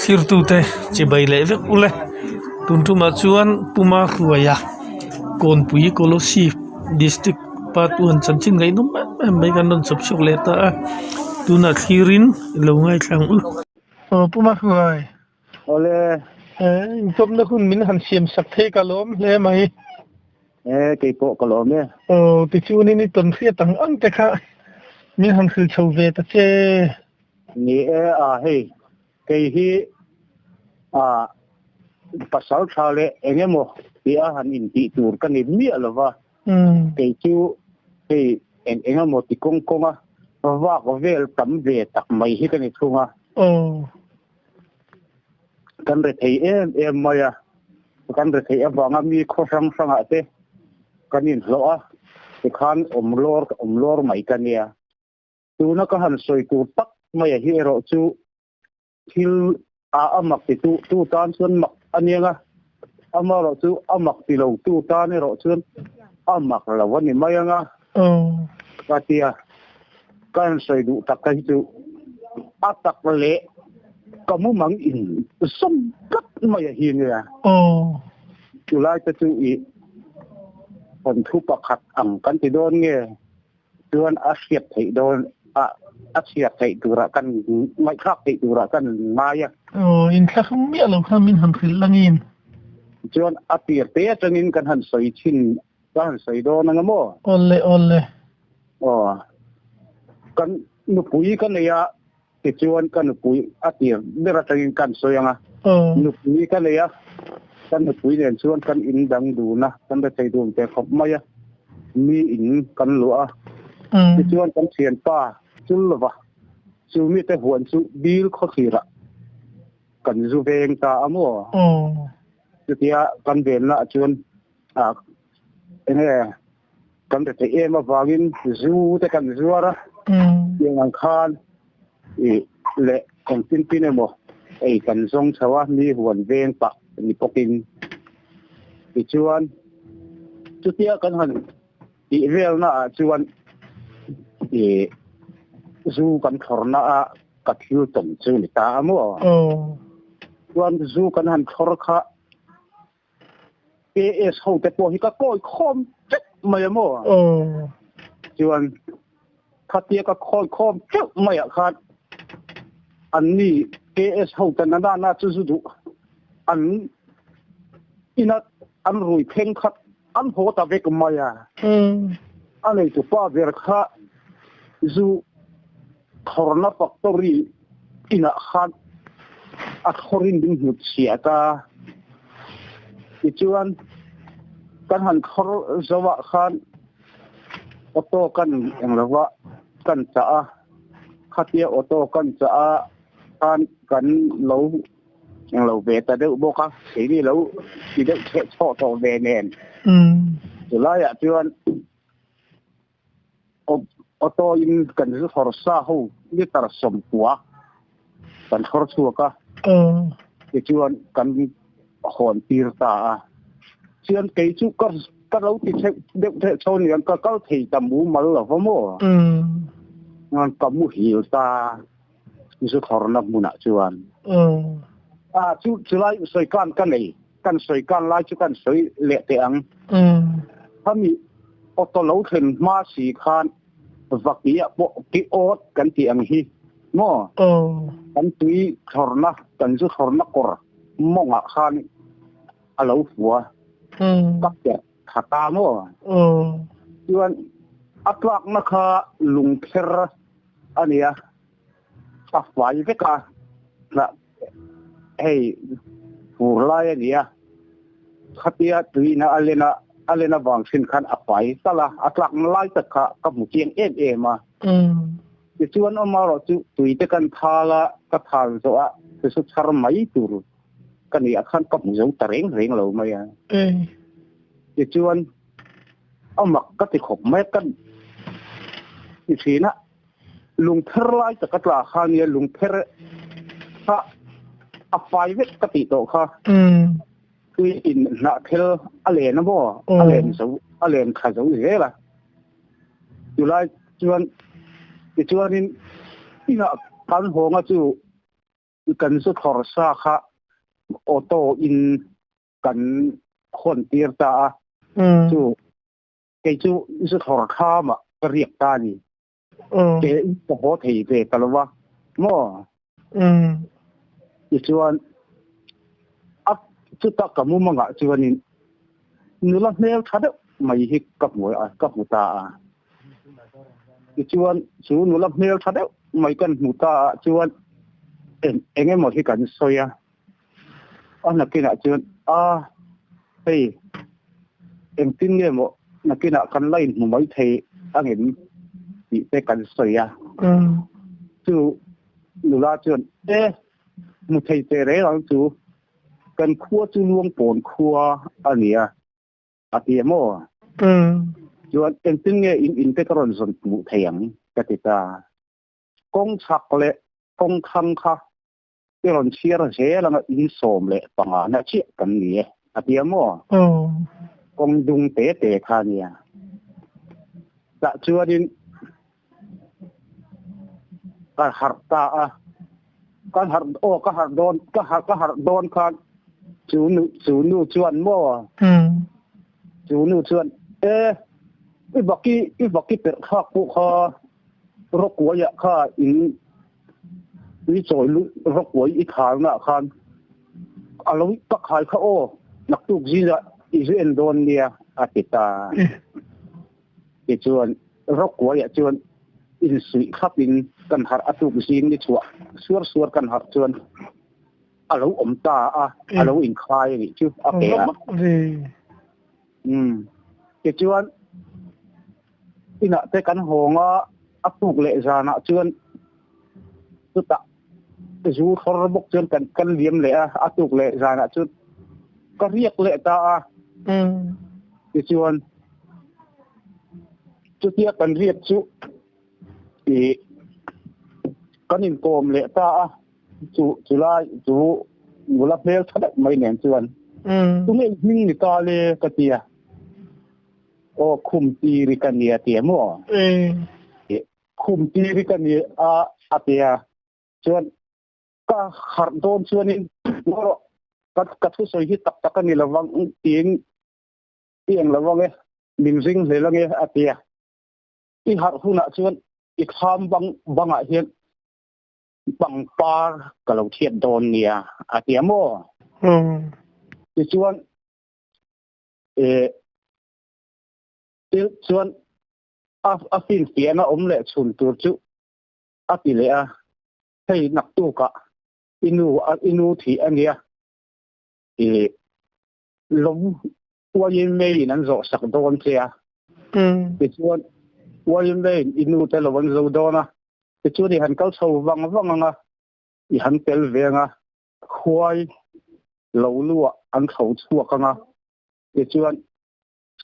Thlirtute chibai leh vek ule tun tumah chuan Puma Hruaia Kawnpui Kolosip District part one chanchin ngaihnawm em em mai kan rawn chawp chhuak leh ta a tunah thlirin i lo ngaithla ang u. Aw Puma Hruai. Awle. Inchawpna hun min han siam sak thei ka lawm hle mai. E kei pawh ka lawm e. Aw tichuanin i tawn hriat ang ang te kha min han hrilh chho ve ta che. Ni e a hei kei hi a pasal tha leh eng emaw ti a han intih tur ka ni miah lo va. Kei chu hei eng eng emaw ti kawng kawng a vak vel tam ve tak mai hi ka ni thung a. Kan rethei em em mai a, kan rethei avanga mi khaw hrang hrangah te kan inhlawh a, tikhan awm lawr awm lawr mai ka nia. Tuna ka han sawi tur tak maia hi erawh chu thil a a mak ti tu tu tan chuan mak a niang a, amaherawh chu a mak ti lo tu tan erawh chuan a mak lo a ni mai ang a. Ka tia, ka han sawi duh tak hi chu a tak leh ka mumang in zawm tlat mai a hi nia. Chulai te chu i thawnthu pakhat ang kan ti dawn nge? Chuan a hriat theih dawn a, a chhiar theih turah kan ngaihthlak theih turah kan ngai a. Aw, inthlahrung miah lo khan min han hrilh langin. Chuan a tir te atangin kan han sawi thin, ka han sawi dawn anga maw? Awle, awle. Aw, kan nupui ka nei a, tichuan ka nupui a tir ber atangin kan sawi anga. Nupui ka nei a, ka nupui nen chuan kan in dang dun a, kan rethei dun ve khawp mai a, mi in kan luah a. Tichuan kan thianpa chul lova, chu mite huan chu bil khawthlirah kan zu veng ta a maw? Chutia kan venna ah chuan enge kan rethei em avangin zu te kan zuar a, tiang ang khan ih leh engtin tin emaw ei kan zawng chho a, mi huan veng pah ni bawkin tichuan chutia kan han tih velna ah chuan ih zu kan thlawrna a ka thil tawng chu ni ta a maw? Chuan zu kan han thlawr kha AS ho te pawh hi ka kawi khawm teuh mai a maw? Chuan khatia ka khawi khawm teuh mai ah khan an ni AS ho te na na chu zu duh an ina an rui thleng khat an haw ta vek mai a. A neitu pa ber kha zu Thawrna factory inah khan a thawrin min hnut chhiat a, tichuan kan han thawr zo ah khan auto kan eng lova kan chah a, khatia auto kan chah a khan kan lo eng lo ve ta deuh bawk a, keini lo ti deuh chheh chhawh tawh ve nen chulaiah chuan. Auto in kan zu thawr sa ho liter 90 kan thawr chhuak a, tichuan kan hawn tir ta a. Chuan kei chu ka ka lo ti theuh deuh theuh chho niang ka kal thei ta mumal lo va maw? Ka muhil ta zu thawrna hmunah chuan. A chu chulai sawi kan ka nei. Kan sawi kan lai chu kan sawi leh teh ang. Khami auto lo thlen hma si khan vakia pawh ki awt kan tih ang hi maw? Kan tui thlawrna, kan zu thlawrna kawr mawngah khan a lo fua ka perh thla ta maw? Chuan a tlakna kha lungkher a nia. A fai vek a, hei fur lai a ni a, khatia tuina a len a, a len avang thin khan a fai tal a, a tlakna lai tak kha ka hmu chiang em em a. Tichuan amaherawh chu tui te kan thal a, ka thal zawh a, chu chhar mai tur ka nih ah khan ka hmu zo ta reng reng lo mai a. Tichuan a mak ka ti khawp mai a, ka ti thin a. Lungpher lai tak a tla kha nia lungpher kha a fai vek ka tih tawh kha. Tui in hnah thel a len a maw a len zo a len kha zo zel a. Chulai chuan tichuanin inah kan hawnga chu. Kan zu thlawr sa kha auto in kan hawn tir ta a. Chu kei chu zu thlawr thlam ah ka riak ta a ni. Ke in ka haw thei ve ta lo va maw? Tichuan a chuta ka mumangah chuanin nula hmel tha deuh mai hi ka hmu a, ka hmu ta a. Tichuan chu nula hmel tha deuh mai kan hmu ta ah chuan eng eng emaw hi kan sawi a, a nakinah chuan a hei engtin nge maw nakinah kan la inhmu mai thei angem tih te kan sawi a. Chu nula chuan e hmu thei che reng ang chu kan khua chu Luangpawn khua a ni a. A ti em aw? Chuan engtin nge in in te ka rawn zawn hmuh thei ang? ka ti ta. Kawng chhak leh kawng thlang kha i rawn chhiar zel anga in 15 na chiah kan ni e a ti em aw? Kawng dung te te kha a nia. Tah chuanin ka harh ta a, ka harh aw ka harh dawn ka harh ka harh dawn khan chu nu chu nu chuan maw chu nu chuan e i vaki i vaki perh thlak pawh kha rawkuaiah kha in i chawi luh rawkuai i thalna ah khan a lo ka khai kha aw naktuk zingah i zu en dawn nia a ti ta. Tichuan, Rawkkuaiah chuan insuih thlapin kan harh a tuk zing ni chhuah suar suar kan harh chuan a lo awm ta a, a lo inkhai a nih chu a ke a. Umm. Tichuan, inah te kan hawng a, a tuk leh zanah chuan chutah zu thlawr bawk chuan kan kal liam leh a, a tuk leh zanah chuan ka riak leh ta a. Tichuan, chutia kan riak chu ih kan inkawm leh ta a, chu chulai chu nula hmel tha deuh mai nen chuan tunge i hming ni ta le ka ti a, aw khum tiri ka nia ti em aw? Khum tiri ka ni a a ti a, chuan ka harh dawn chuanin ngaw rawh ka ka thusawi hi tak tak a ni lovang tiin i eng lovang e min ring hlel ange a ti a, i harh hunah chuan i thlam bang bangah hian pangpar ka lo thiat dawn nia a ti a maw? Tichuan eh chuan a a finfiahna awm leh chhun tur chu a ti leh a, hei naktukah i nu i nu thih a nia ih lo YMA in an zawh sak dawn che a, tichuan YMA in i nu te lo an zo dawn a, tichuan i han kal chho vang vang ang a, i han tel ve ang a, khuai lo luah an tho chhuak ang a, tichuan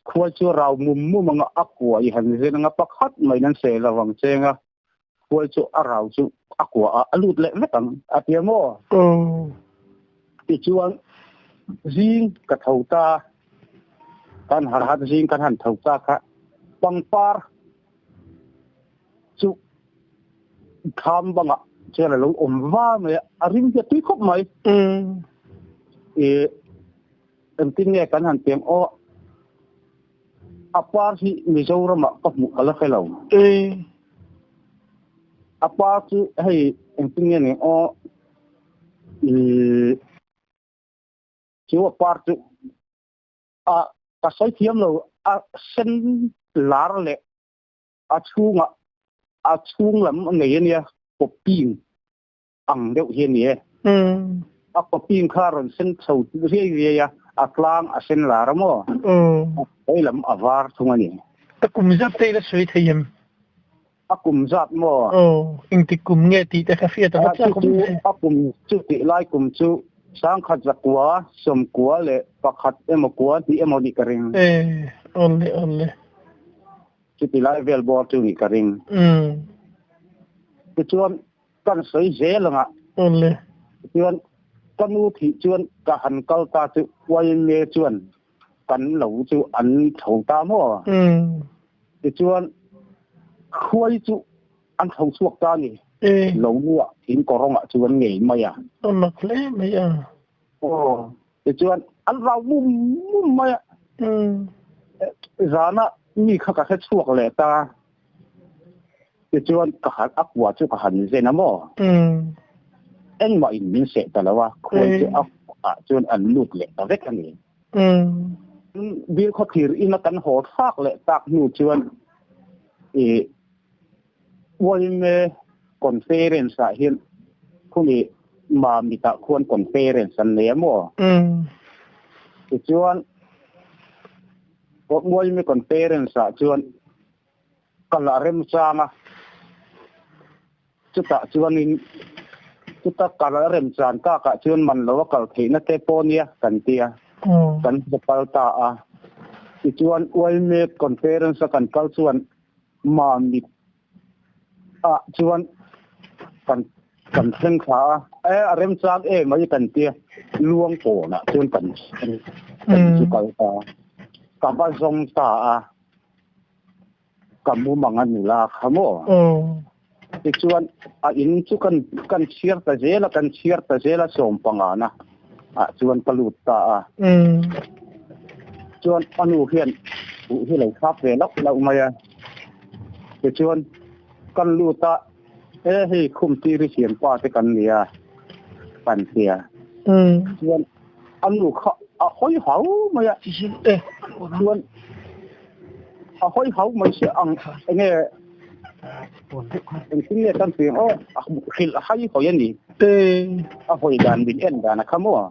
Khuai chu rau mum mum anga a kua i han zen anga pakhat maiin an seh lo ang cheng a, khuai chu a rau chu a kua ah a lut leh vek ang a ti a maw? Tichuan zing ka tho ta, kan har hat zing kan han tho ta kha pangpar chu thlam bangah chuan a lo awm va mai a, a rim hi a tui khawp mai. Ih. Engtin nge kan han piang aw? A par hi Mizoramah ka hmuh ka la hre lo. A par chu hei engtin nge ni aw? Ih chu a par chu a ka sawi thiam lo a sen lar leh a chhungah a chhung lam a nei a nia pawping. ang deuh hi a ni e. A kawping kha rawn sen chho riai riai a, a tlang a sen lar a maw? A lam a var thung a ni. A kum zat te ila sawi thei em? A kum zat maw? Aw, engtik kum nge tih te kha hriat a va chak awm ve. A kum chu tih lai kum chu sangkhat zakua, sawmkua leh pakhat emaw kua hnih emaw nih ka ring. E, awle awle. Chuti lai vel bawr chu nih ka ring. Tichuan Kan sawi zel ang a. Awle. Chuan ka nu thih chuan ka han kal ta chu YMA chuan kan lo chu an tho ta maw? Tichuan khuai chu an tho chhuak ta a ni. Lo luah thing kawrawngah chuan ngei mai a. A mak hle mai a. Aw, tichuan an rau mum mum mai a. Zana mi kha ka hre chhuak leh ta. Tichuan ka han a kua chu ka han zen a maw? Engmah in min seh ta lo a, khuai chu a ah chuan an lut leh ta vek a ni. Bil khawthlir ina kan haw thlak leh tak hnu chuan i Uaime Conference ah hian khumi Mamit ah khuan Conference an nei a maw? Tichuan Uaime Conference ah chuan kal a remchang a, chutah chuanin chuta kal a remchan takah chuan man lo a kal theihna te pawh nia kan ti a, kan hmu kal ta a. Tichuan Uaime Conference a kan kal chuan Mamit ah chuan kan kan thleng thla a, e a remchang em mai kan tia luang pawnah chuan kan kan chu kal ta a, ka va zawng ta a, ka mumang a nula kha maw? Tichuan a in chu kan kan chhiar ta zel a, kan chhiar ta zel a sawm pangana ah chuan ka lut ta a. Chuan a nu hian huh hi lo thlak ve lauh lauh mai a. Tichuan kan lut a, e hei khum tir i siam pa te kan nia kan tia. Chuan a nu kha a hawi hau mai a. Chuan a hawi hau mai se ang enge Engtin nge kan hria aw a hrilh a hai hawi a ni. A hawi dan min en dan a kha maw?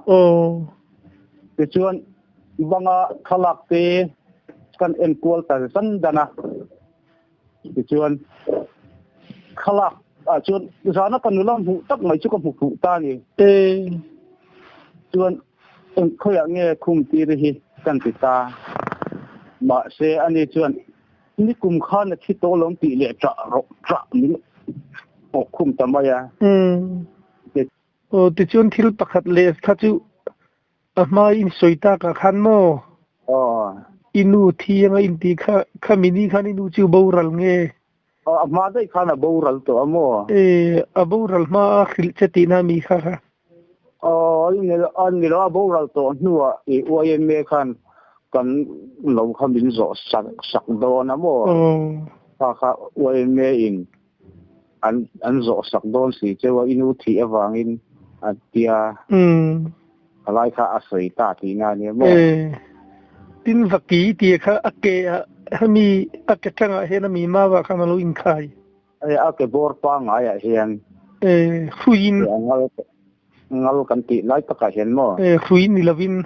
Tichuan banga thlalak te kan en kual ta zan dan a. Tichuan thlalak ah chuan zana ka nula hmuh tak mai chu ka hmu fuh ta a ni. Chuan eng khawiah nge khum tir hi kan ti ta. Mahse ani chuan Ni kum khan a thi tawh lawm tih leh ṭah rawh ṭah min awk khum ta mai a. Aw tichuan thil pakhat leh kha chu a hma in sawi tak ah khan maw? Aw. I nu thi anga in tih kha khami ni khan i nu chu boral nge? Aw a hma daih khan a boral tawh a maw? E a boral hma a hrilh che tihna mi kha kha. Aw a ni lo a boral tawh hnuah i YMA khan kan lo kha min zawh sak sak dawn a maw? Kha kha YMA in an an zawh sak dawn si cheu a i nu thih avangin a tia a lai kha a sawi ta tihna a nia maw? Tin vaki tih kha a ke ah hemi a ke tangah hian a mi mau ah khan a lo inkhai. Hei a ke bawr pangngai ah hian Hruiin ngal ngal kan tih lai takah hian maw? Hrui ni lovin.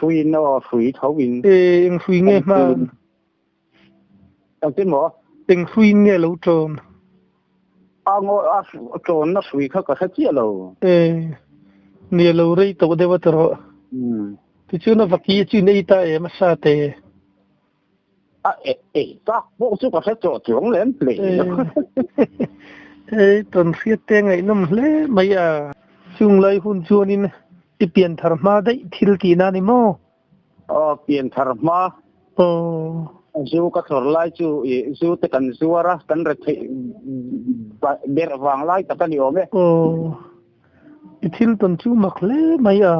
Hruiin aw hrui tho in. Eng hrui nge hman? Engtin maw? Eng hruiin nge lo ṭawn? A ngaw a ṭawnna hrui kha ka hre chiah lo. Nia lo rei tawh deuh a ti rawh. Tichuan a vaki chu in ei ta em a sa te? A eh eh tak pawh chu ka hre chawh chuang lem hle lo. Hei tawn hriat te ngaihnawm hle mai a. Chung lai hun chuanin i pian thar hma daih thil tihna a ni maw? Aw pian thar hma. Aw. Zu ka thlawr lai chu i zu te kan zuar a, kan retheih berh vang lai tak a ni awm e. Aw. I thil tawn chu mak hle mai a.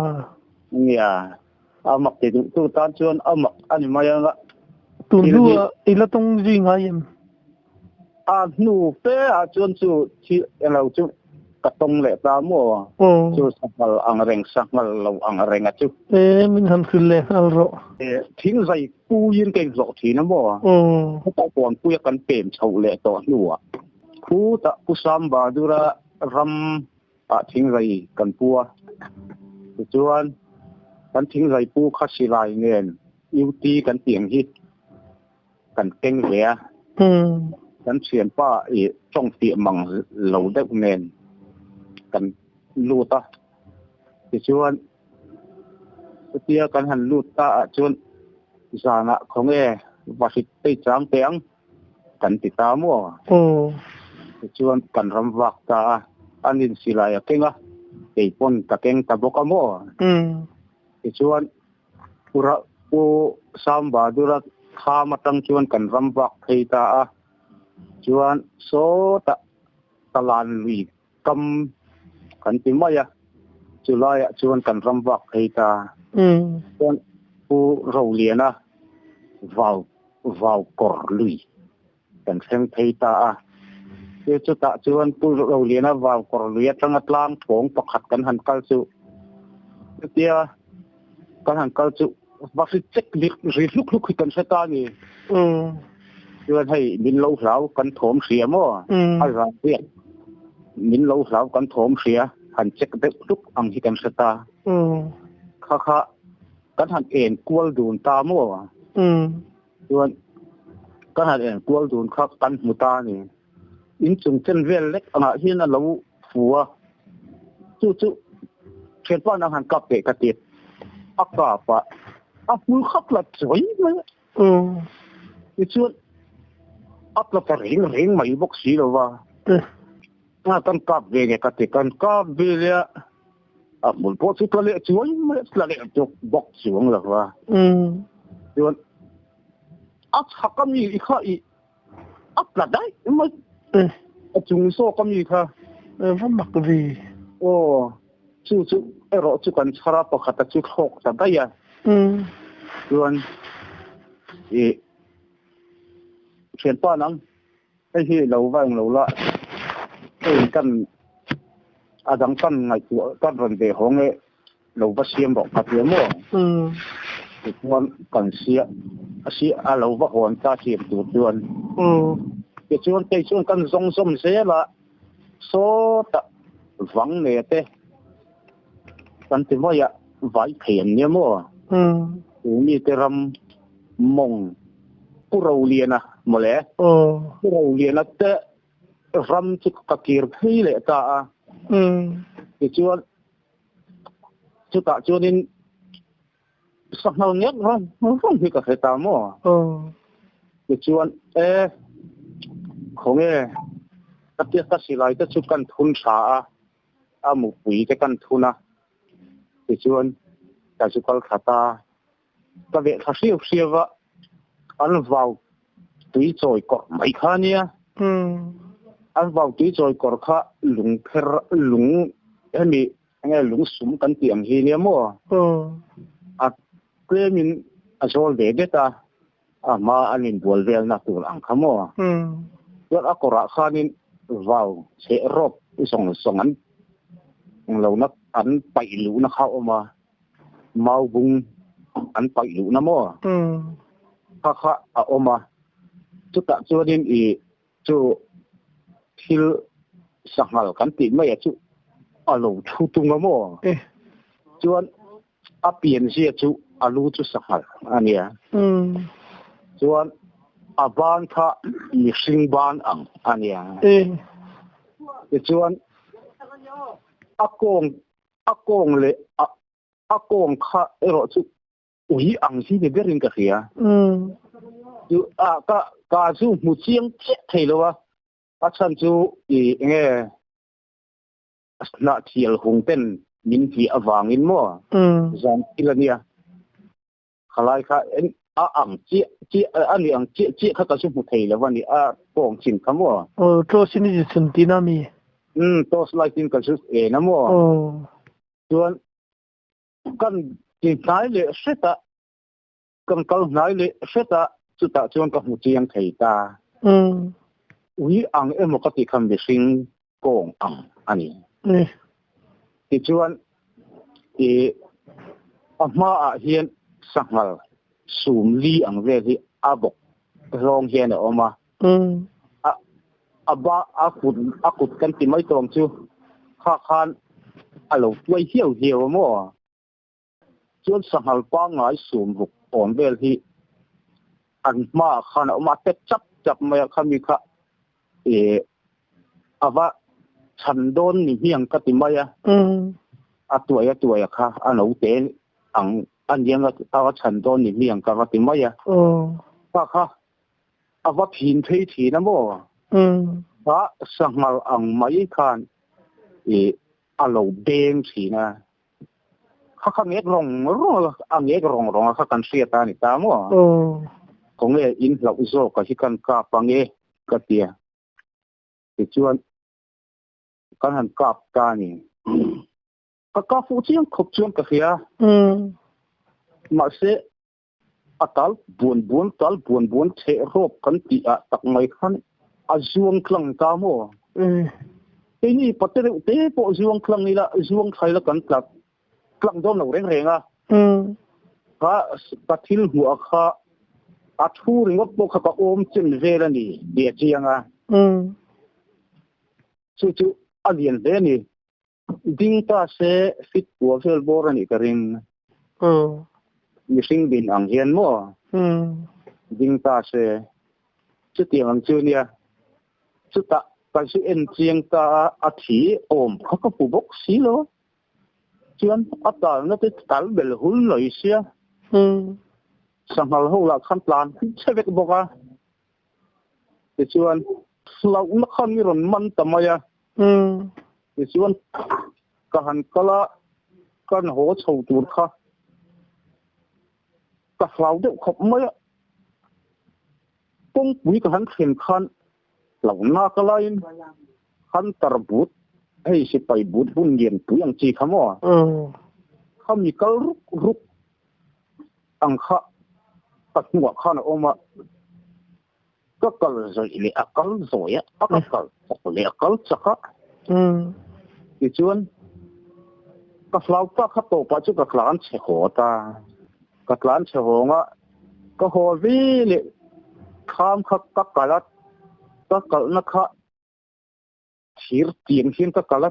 Nia. A mak ti duh tu tan chuan a mak a ni mai ang a. Tun hnu ah i la tawng zui ngai em? A hnu fe ah chuan chu thi englo chu ka tawng leh ta maw? Chu sanghal ang reng sanghal lo ang reng a chu. E min han hrilh leh nghal rawh. E thing zai puiin ka inhlawh thin a maw? Heta Kawnpuia kan pem chhoh leh tawh hnuah khutah Pu Sambadura ram ah thingzai kan pu a, tichuan kan thingzai pu kha silai nen UT kan tih ang hi kan keng ve a, kan thianpa i tawng fiah mang lo deuh nen kan lut a, tichuan chutia kan han lut ta ah chuan zanah khawnge vahrit phei chang teh ang. Kan ti ta maw? Tichuan kan ram vak ta a, an insilai a keng a, kei pawn ka keng ta bawk a maw? Tichuan Pu Sambadura kham atang chuan kan ram vak phei ta a, chuan sawtah. Talan lui kam kan ti mai a, chulaiah chuan kan ram vak phei ta. Chuan Pu Roliana vau vau kawr lui kan thleng phei ta a. Chu chutah chuan Pu Roliana vau kawr lui atanga tlang thawng pakhat kan han kal chu chutia kan han kal chu va hri chek ri hluk hluk hi kan hre ta a ni. Chuan hei min lo hlau kan thawm hria maw? A zan riak min lo hlau kan thawm hria han chek deuh hluk ang hi kan hre ta. Kha kha kan han en kual dun ta maw? Chuan kan han en kual dun kha kan hmu ta a ni. In chung chen vel lek angah hian a lo fu a, chu chu thianpa nang han kap teh ka ti. A kap a, a hmul khap la chawi mai a. Tichuan a tla ta reng reng mai bawk si lo va. A kan kap ve nge ka ti, kan kap ve leh a, a hmul pawh chu tla leh chuai mai a, tla leh bawk chuang lo va. Chuan a chhak a mi kha i A tla daih mai. A chung zawk a mi kha. Va mak ve. Aw, chu chu erawh chu kan chhar a, pakhat a chu thlawk ta daih a. Chuan i thianpa nang hei hi lo va englo la, hei kan a dang kan ngaihtuah kan rawn ve hawng e. Lo va siam rawh ka tia maw? Tichuan kan sia a si a lo va hawn ta siam tur chuan. Tichuan kei chuan kan zawng zawm zel a, sawtah vang ne te kan ti mai a, vai thei an nia maw? Tu mi te ram mawng Pu Roliana mawle. Pu Roliana te ram chu ka kir phei leh ta a. Tichuan Chutah chuanin sanghal ngek rawng rawng hi ka hre ta maw? Tichuan e khawnge ka tia ka silai te chu kan thun tha a, a mupui te kan thun a, tichuan ka zu kal thla ta. Ka veh thla hriau hriau a, an vau tui chawi kawrh mai kha ania. An vau tui chawi kawrh kha lung pher lung hemi enge lung sum kan tih ang hi ania maw? A tlemin a zawl ve det a, a hma an inbual velna tur ang kha maw? Chuan a kawrah khanin vau cheh rawp zawng zawng an lohna an paih luhna kha a awm a. Mau bung an paih luhna maw? Kha kha a awm a, chutah chuanin i chu thil sanghal kan tih mai a chu a lo thu tung a maw? Chuan a pianzia chu a lu chu sanghal a nia. Chuan a ban kha mihring ban ang a nia. Tichuan a kawng A kawng leh a a kawng kha erawh chu ui ang hi ni berin ka hria. Chu a ka ka chu hmu chiang chiah thei lo a, a chhan chu i enge hnah thial hung ten min hliah avangin maw zan thil a nia. Khalai kha a ang chiah chiah a ni ang chiah chiah kha ka chu hmu thei lo a ni a kawng chin kha maw. Aw toss in i chhun tin a mi? Umm toss light in ka chu en a maw. Aw. Chuan kan ti hnai leh hret a, kan kal hnai leh hret a, chutah chuan ka hmu chiang thei ta. Umm. Ui ang emaw ka tih kha mihring kawng ang a ni. Tichuan, i a hmaah hian sanghal sum li ang vel hi a bawk zawng hian a awm a. A a ba a kut a kut kan ti mai tawng chu kha khan a lo tuai hiau hiau a maw? Chuan sanghal pangngai sum ruk awm vel hi an hmaah khan a awm a, a tet chap chap mai a, khami kha ih a va chhan dawn ni hmiang ka ti mai a, a tuai a tuai a kha a naute ang a niang a va chhan dawn ni hmiang ka va ti mai a, kha kha a va phin phei thin a maw? Kha sanghal ang mai khan ih a lo beng thin a. Kha kha ngek rawng rawng a, a ngek rawng rawng a kha kan hriat a ni ta maw? Khawnge in hlauh zawk a hi kan kap ange ka ti a. Tichuan. Kan han kap ta a ni. Ka kap fuh chiang khawp chuan ka hria. Mahse, a tal buan buan tal buan buan cheh rawp kan tih ah tak mai khan a zuang tlang ta maw? Keini pate reuh te pawh zuang tlang ila zuang thlai la kan tla tlang dawn lo reng reng a. Kha ka thil hmuh a kha a thu ringawt pawh kha ka awm chen vel a ni tih a chiang a. Chu chu a lian hle a ni. Ding ta se fit kua vel bawr a nih ka ring. Mihring din ang hian maw? Ding ta se chutiang ang chu nia. Chutah ka zu en chiang ta a, a thi awm kha ka hmu bawk si lo. Chuan a talna te tal bel hul lawi sia. Sanghal ho lah khan tlan chhe vek bawk a. Tichuan hlauhna khan i rawn man ta mai a. Tichuan ka han kal a, kan haw chho tur kha ka hlau deuh khawp mai a. Kawngpui ka han thlen khan hlauhna ka laiin Hunter boot, hei sipai boot hun lianpui ang chi kha maw? Khami kal ruk ruk ang kha ka hnungah khan a awm a, ka kal zawih leh a kal zawi a, a ka kal chak leh a kal chak a. Tichuan, ka hlau ta kha tawpah chu ka tlan chhe haw ta. Ka tlan chhe hawng a, ka haw ve leh thlam kha ka kal a, ka kalhna kha thir tiang hian ka kal a.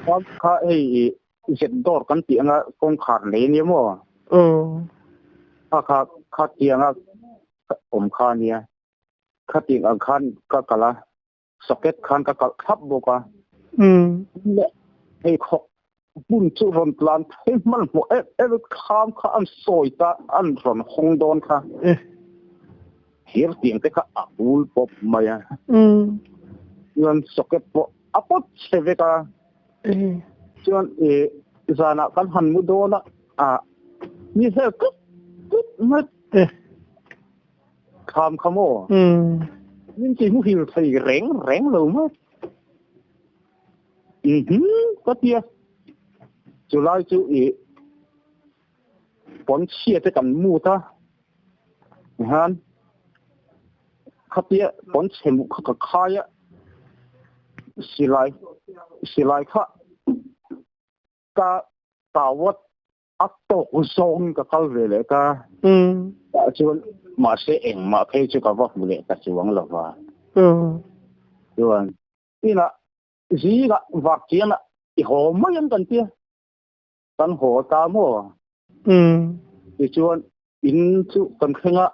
Thlam kha hei zet dawr kan tih anga kawngkhar nei ania maw? Kha kha kha tianga awm kha ania. Khatiang ang khan ka kal a. Socket khan ka kalh thlap bawk a. Hei khawk hmun chu rawn tlan phei hmanhmawh em em thlam kha an sawi ta an rawn hawng dawn kha. Thir tiang te kha a bul pawp mai a. Chuan socket pawh a pawt chhe vek a. Chuan zanah kan han mu dawn a, ni hel tut tut mai. Kham kha maw? Min ti muhil thei reng reng lo maw? Mhm, ka tia. Chulai chu i pawn chhia te kan mut a. Han khatia pawn chhe mu kha ka khai a. Silai silai kha ka tawat A tawk zawngin ka kal ve leh ta. Tah chuan mahse engmah phei chu ka va hmu leh ta chuang lo va. Chuan inah zingah Vartianah i haw mai ang kan tia. Kan haw ta maw? Tichuan in chu kan thleng a,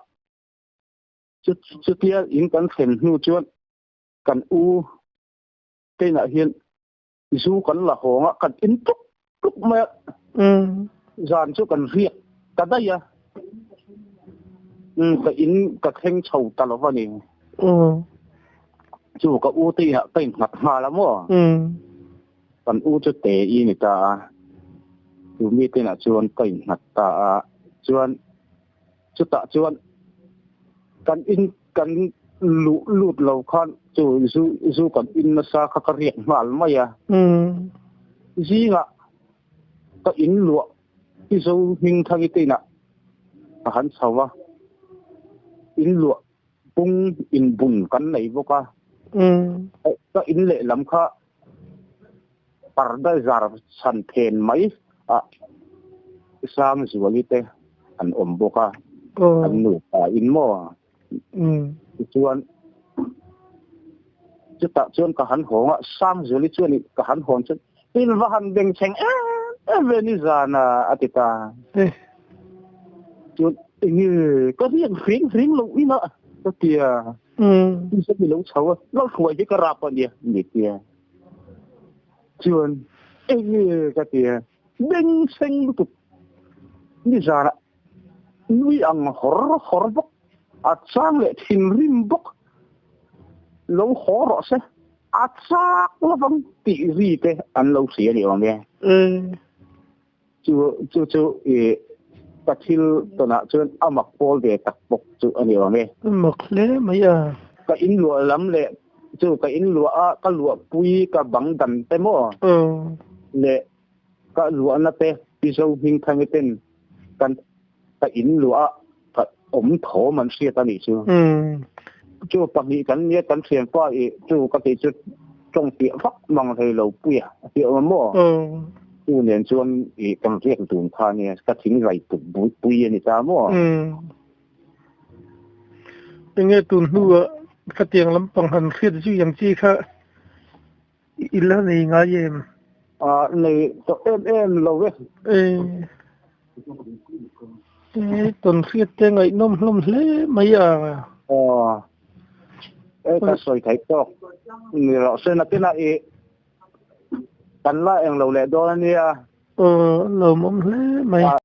chutia in kan thlen hnu chuan kan u keinah hian Zu kan la hawng a, kan in tuk tuk mai a. Zan chu kan riak ta daih a. Ka in ka thleng chho ta lo va ni. Chu ka u te inah ka innghat nghal a maw? Kan u chu te i ni ta a. Chu mi te inah chuan ka innghat ta a. Chuan chutah chuan kan in Kan luh lut lo khan chu zu zu kan in nasa kha ka riak nghal mai a. Zingah ka in luah hi zo hming thang te inah ka han chho a, in luah bung in bun kan nei bawk a. Ka in lehlam kha parda zar chhan phen mai a Sangzuali te an awm bawk a, an nupa in maw? Tichuan chutah chuan ka han hawng a, Sangzuali chuan ka han hawn chuan in va han beng thleng em em ve ni zan a a ti ta. Chuan enge ka riak hring hring loh ina ka ti a. Tin i lo chho a, lo hruai hi ka rap a nia ni tia. Chuan enge ka ti a, beng seng lutuk nizanah nui ang hawr hawr bawk, a chang leh thinrim bawk lo haw rawh se, a chak lovang tih ri te an lo hria ni awm e. Chu chu chu i ka thil tawnah chuan a mak pawl ve tak bawk chu a ni awm e. A mak hle mai a. Ka inluah lam leh Chu ka in luah a ka luah pui ka bang dan te maw leh ka luahna te Pi Zohmingthangi ten kan ka in luah a ka awm thawm an hriat a nih chu. Chu pahnih kan nia kan thianpa i chu ka tih chu tawng piah vak mang hlei lo puia a ti awm a maw? Chu nen chuan i kan riak dun kha nia ka thing zai put pui a ni ta maw? Enge tun hnuah khatiang lampang han hriat zui ang chi kha i la nei ngai em? Ah, nei tawh em em lo e. E, tawn hriat te ngaihnawm hlawm hle mai a. Aw, e ka sawi theih tawk ni rawh se nakinah i kan la englo leh dawn a nia. Aw, lawmawm hle mai.